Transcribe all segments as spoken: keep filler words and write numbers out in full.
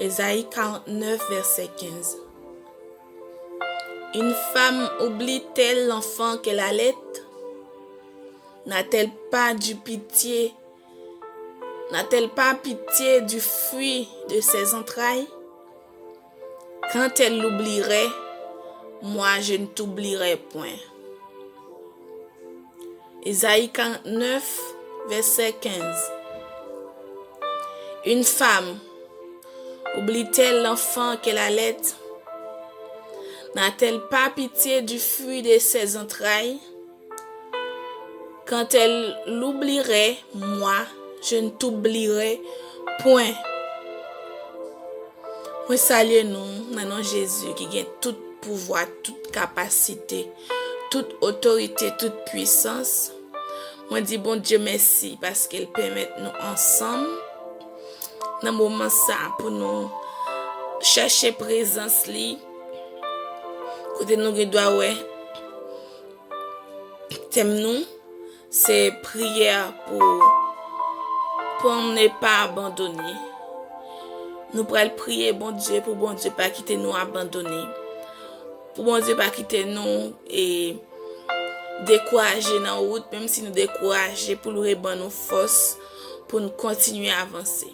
Esaïe quarante-neuf, verset quinze. Une femme oublie-t-elle l'enfant qu'elle allait? N'a-t-elle pas du pitié, n'a-t-elle pas pitié du fruit de ses entrailles? Quand elle l'oublierait, moi je ne t'oublierai point. Esaïe quarante-neuf, verset quinze. Une femme oublie-t-elle l'enfant qu'elle allait? N'a-t-elle pas pitié du fruit de ses entrailles? Quand elle l'oublierait, moi, je ne t'oublierai point. Mwen salye nou nan non Jezi ki gen tout pouvwa, tout kapasite, tout otorite, tout pwisans. Mwen di Bondye mèsi paske l pèmèt nou ansanm nan moman sa pou nou chèche prezans li, kote nou gen dwa wè tèm nou se priyè pou, pou ne pa abandone. Nou pral priye Bondye pou Bondye pa kite nou abandone. Pou Bondye pa kite nou e dekouraje nan wout, menm si nou dekouraje, pou l reban nou fòs pou n kontinye avanse.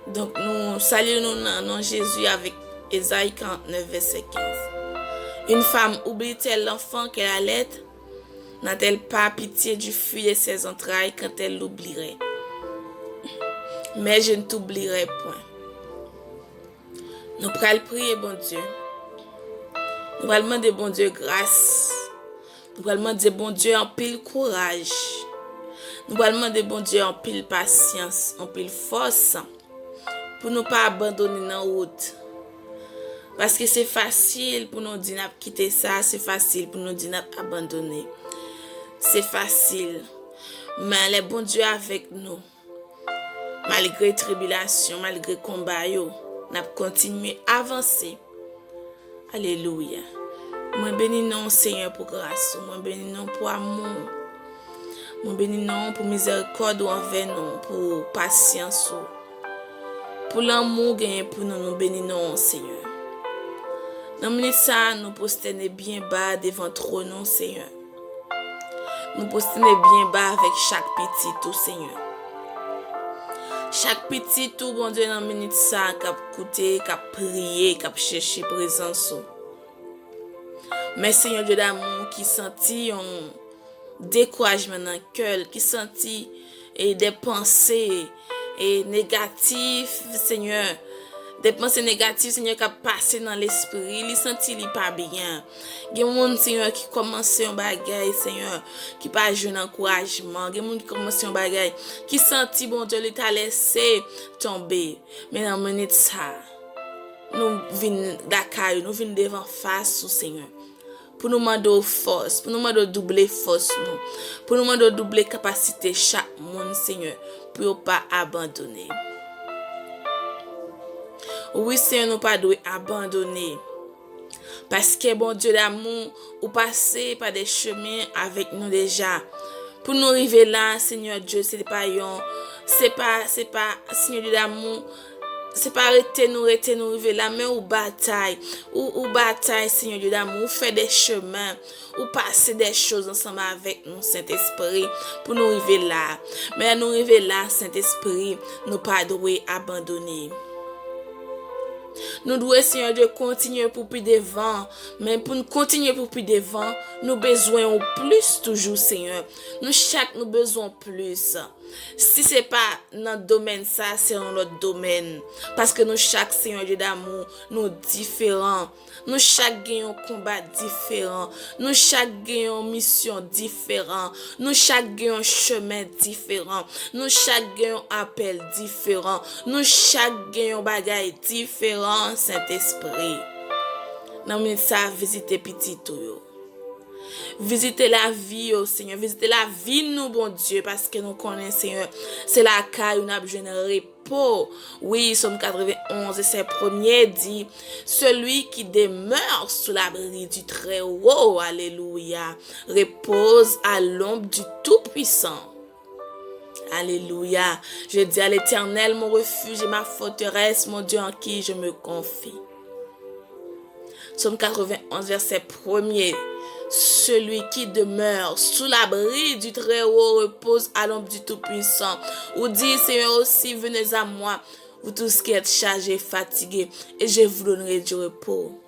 Donk, nou salye nou nan non Jezi avèk Esaïe quarante-neuf, verset quinze. Une femme oublie-t-elle l'enfant qu'elle allait? N'a-t-elle pas pitié du fruit de ses entrailles quand elle l'oublierait? Mais je ne t'oublierai point. Nou pral priye Bondye. Nou pral mande Bondye gras. Nou pral mande Bondye anpil kouraj. Nou pral mande Bondye anpil pasyans, anpil fòs pou nou pa abandone nan wout. Paske se fasil pou nou di n ap kite sa, se fasil pou nou di n ap abandone. Se fasil. Men lè Bondye avèk nou, malgre tribilasyon, malgre konba yo, n ap kontinye avanse. Alelouya. Mwen beni non w, Senyè, pou gras ou. Mwen beni non w pou amou w. Mwen beni non w pou mizèrikòd ou anvè nou, pou pasyans ou, pou lanmou w genyen pou nou. Nou beni non w, Senyè. Nan minit sa a, nou pwostène byen ba devan twòn ou, Senyè. Nou pwostène byen ba avèk chak pitit ou, Senyè. Chak pitit ou, Bondye, nan minit sa a, k ap koute, k ap priye, k ap chèche prezans ou. Men, Senyè Dye damou, ki santi yon dekourajman nan kè l, ki santi e de panse e negatif, Senyè. De panse negatif, Senyè, k ap pase nan lespri li, li santi li pa byen. Gen moun, Senyè, ki kòmanse yon bagay, Senyè, ki pa jwenn ankourajman. Gen moun ki kòmanse yon bagay, ki santi, Bondye, li ta lèse tonbe. Men nan minit sa a, nou vin lakay ou, nou vin devan fas ou, Senyè. Pou nou mande w fòs, pou nou mande w double fòs nou, pou nou mande w double kapasite chak moun, Senyè, pou yo pa abandone. Wi, Senyè, nou pa dwe abandone. Paske, Bondye damou, ou pase pa de chemen avèk nou deja. Pou nou rive la, Senyè Dye, se pa yon, se pa, se pa, Senyè Dye damou, se pa rete nou, rete nou rive la, men ou batay. Ou, ou batay, Senyè Dye damou, ou fè de chemen, ou pase de choz ansanm avèk nou, Sentespri, pou nou rive la. Men lè nou rive la, Sentespri, nou pa dwe abandone. Nou dwe, Senyè Dye, kontinye pou pi devan. Men pou n kontinye pou pi devan, nou bezwen ou plis toujou, Senyè. Nou chak, nou bezwen w plis. Si se pa nan domèn sa, se yon lòt domèn. Paske nou chak, Senyè Dye damou, nou diferan. Nou chak gen yon konba diferan. Nou chak gen yon misyon diferan. Nou chak gen yon chemen diferan. Nou chak gen yon apèl diferan. Nou chak gen yon bagay diferan, Sentespri. Nan minit sa a, vizite pitit ou yo. Vizite lavi yo, Senyè. Vizite lavi nou, Bondye, paske nou konnen, Senyè, se lakay ou n ap jwenn repo. Wi, Sòm quatre-vingt-onze, verset premier di, celui qui demeure sous l'abri du Très-Haut, alelouya, repose à l'ombre du Tout-Puissant. Alléluia. Je dis à l'Éternel, mon refuge et ma forteresse, mon Dieu en qui je me confie. Psaume quatre-vingt-onze, verset premier. Celui qui demeure sous l'abri du Très-Haut repose à l'ombre du Tout-Puissant. Ou di, Seigneur aussi, venez à moi, vous tous qui êtes chargés, fatigués, et je vous donnerai du repos.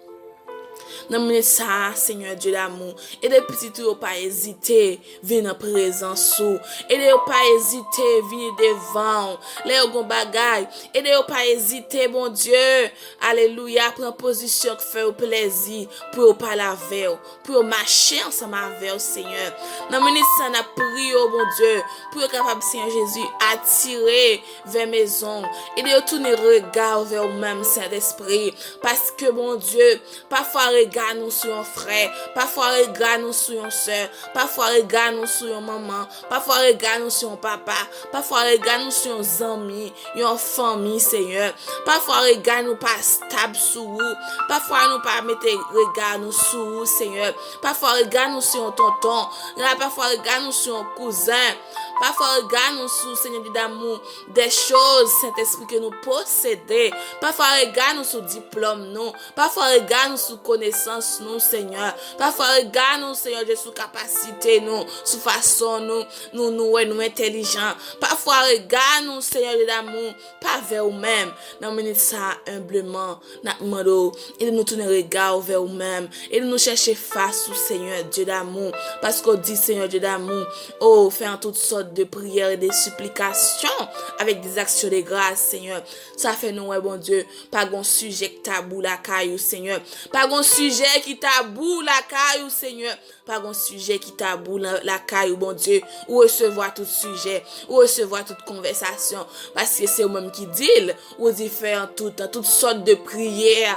Nan minit sa a, Senyè Dye damou, ede pitit ou yo pa ezite vin nan prezans ou. Ede yo pa ezite vini devan w lè yo gon bagay. Ede yo pa ezite, Bondye. Alelouya, pran pozisyon k fè yo plezi pou yo pale avè w, pou yo mache ansanm avè w, Senyè. Nan minit sa, n ap priye w, Bondye, pou yo kapab, Senyè Jezi, atire vè mezon w. Ede yo tounen rega yo vè ou menm, Sentespri. Paske, Bondye, pafwa rega nou sou yon frè, pafwa rega nou sou yon sè, pafwa rega nou sou yon manman, pafwa rega nou sou yon papa, pafwa rega nou sou yon zanmi, yon fanmi, Senyè. Pafwa rega nou pa stab sou ou, pafwa nou pa mete rega nou sou ou, Senyè. Pafwa rega nou sou yon tonton, pafwa rega nou sou yon kouzen, pafwa rega nou sou, Senyè Dye damou, de choz, Sentespri, ke nou posede. Pafwa rega nou sou diplòm nou. Pafwa rega nou sou konesans nou, Senyè. Pafwa rega nou, Senyè Dye, sou kapasite nou, sou fason nou, nou, nou wè nou entèlijan. Pafwa rega nou, Senyè Dye damou, pa vè ou menm. Nan minit sa a, enbleman, n ap mande w, ede nou tounen rega w vè ou menm. Ede nou chèche fas ou, Senyè Dye damou. Paske w di, Senyè Dye damou, o, fè an tout sòt de priyè e de siplikasyon avèk de zaksyon de gras, Senyè. Sa fè nou wè, Bondye, pa gon sijè ki tabou lakay ou, Senyè. Pa gon sijè ki tabou lakay ou, Senyè. Pa gon sijè ki tabou la, lakay ou, Bondye. Ou resevwa tout sijè. Ou resevwa tout konvèsasyon. Paske se ou menm ki di l. Ou di fè an tout, an tout sòt de priyè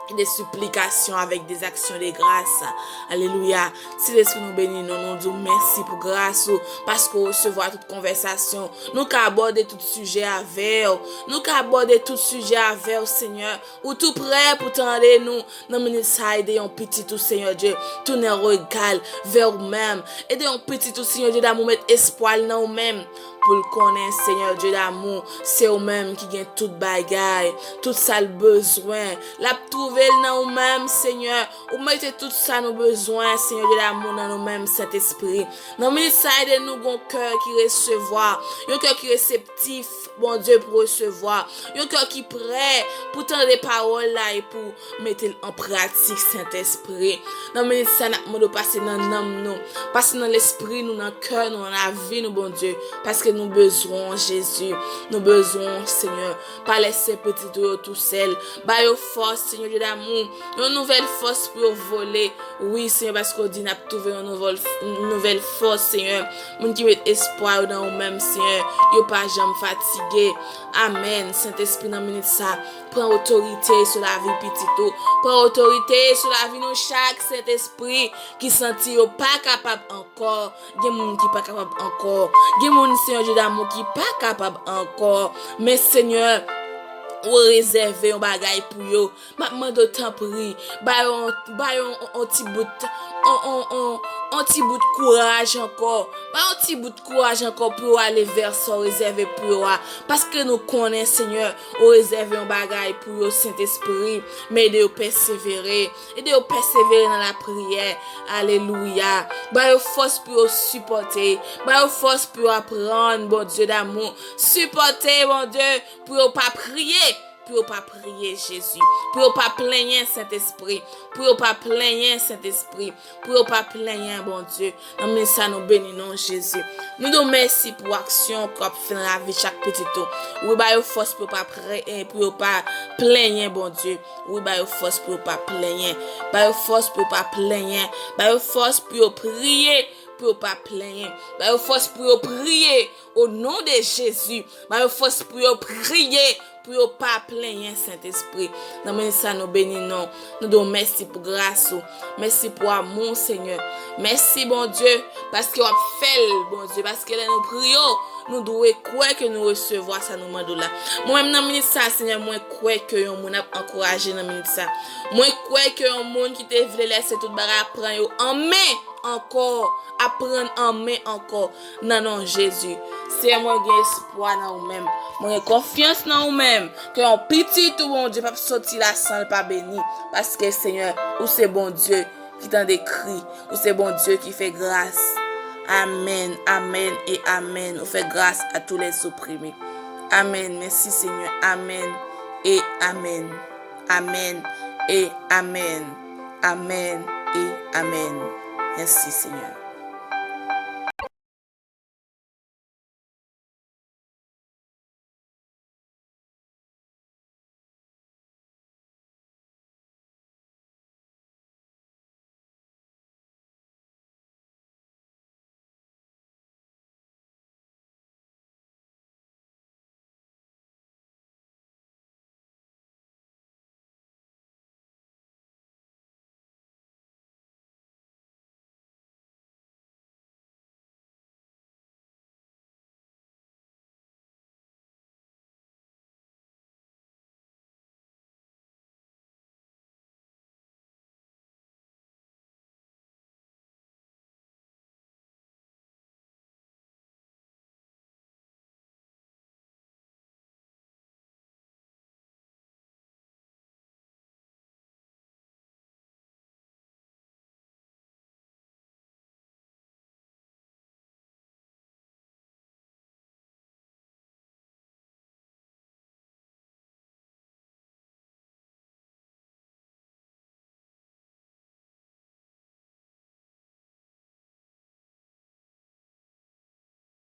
e de siplikasyon avèk de zaksyon de gras. Alelouya. Sentespri, nou beni non, nou di w mèsi pou gras ou, paske w resevwa tout konvèsasyon. Nou ka abòde tout sijè avè w. Nou ka abòde tout sijè avè w, Senyè. Ou tou prè pou tande nou. Nan minit sa a, ede yon pitit ou, Senyè Dye, tounen rega l vè ou menm. Ede yon pitit ou, Senyè Dye damou, met espwa l nan ou menm. Pou l konnen, Senyè Dye damou, se ou menm ki gen tout bagay, tout sa l bezwen. L ap twouve l nan ou menm, Senyè. Ou mete tout sa nou bezwen, Senyè Dye damou, nan nou menm, Sentespri. Nan minit sa a, ede nou gon kè ki resevwa, yon kè ki reseptif, Bondye, pou resevwa, yon kè ki prè pou tande pawòl la e pou mete l an pratik, Sentespri. Nan minit sa, n ap mande w pase nan nanm nou, pase nan lespri nou, nan kè nou, nan lavi nou, Bondye, paske nou bezwen w, Jezi. Nou bezwen w, Senyè. Pa lèse pitit ou yo tousèl. Ba yo fòs, Senyè Dye damou. Yon nouvèl fòs pou yo vole. Wi, Senyè, paske w di n ap twouve yon nouvèl, nouvèl fòs, Senyè. Moun ki met espwa yo nan ou menm, Senyè, yo pa janm fatige. Amèn. Sentespri, nan minit sa, pran otorite sou lavi pitit ou. Pran otorite sou lavi nou chak, Sentespri, ki santi yo pa kapab ankò. Gen moun ki pa kapab ankò. Gen moun, Senyè Dye damou, ki pa kapab ankò. Men, Senyè, ou rezève yon bagay pou yo. M ap mande w, tanpri, ba yo, ba yo yon, yon ti bout, yon, yon, yon, yon ti bout kouraj ankò. Ba yo yon ti bout kouraj ankò pou yo ale vè sa w rezève pou yo a. Paske nou konnen, Senyè, ou rezève yon bagay pou yo, Sentespri. Men ede yo pèsevere. Ede yo pèsevere nan lapriyè. Alelouya. Ba yo fòs pou yo sipòte. Ba yo fòs pou yo aprann, Bondye damou. Sipòte, Bondye, pou yo pa priye. Pou yo pa priye, Jezi. Pou yo pa plenyen, Sentespri. Pou yo pa plenyen, Sentespri. Pou yo pa plenyen, Bondye. Nan men sa, nou beni non, Jezi. Nou di w mèsi pou aksyon ke w ap fè nan lavi chak pitit ou. Wi, ba yo fòs pou yo pa pre-, eh, pou yo pa plenyen, Bondye. Wi, ba yo fòs pou yo pa plenyen. Ba yo fòs pou yo pa plenyen. Ba yo fòs pou yo priye, pou yo pa plenyen. Ba yo fòs pou yo priye, o non de Jezi. Ba yo fòs pou yo priye, pou yo pa plenyen, Sentespri. Nan men sa, nou beni non. Nou di w mèsi pou gras ou. Mèsi pou amou w, Senyè. Mèsi, Bondye, paske w ap fè l, Bondye. Paske lè nou priye w, nou dwe kwè ke nou resevwa sa nou mande w la. Mwen menm, nan minit sa, Senyè, mwen kwè ke yon moun ap ankouraje nan minit sa. Mwen kwè ke yon moun ki te vle lèse tout bagay ap pran yo an men. ankò, ap pran an men ankò, nan non Jezi. Senyè, mwen gen espwa nan ou menm. Mwen gen konfyans nan ou menm, ke yon pitit ou Bondye p ap soti la san l pa beni, paske Senyè, ou se Bondye ki tande kri, ou se Bondye ki fè gras. Amèn, amèn e amèn. Ou fè gras à tous les opprimés. Amèn. Mèsi Senyè. Amèn e amèn. Amèn e amèn. Amèn e amèn. Mèsi Senyè.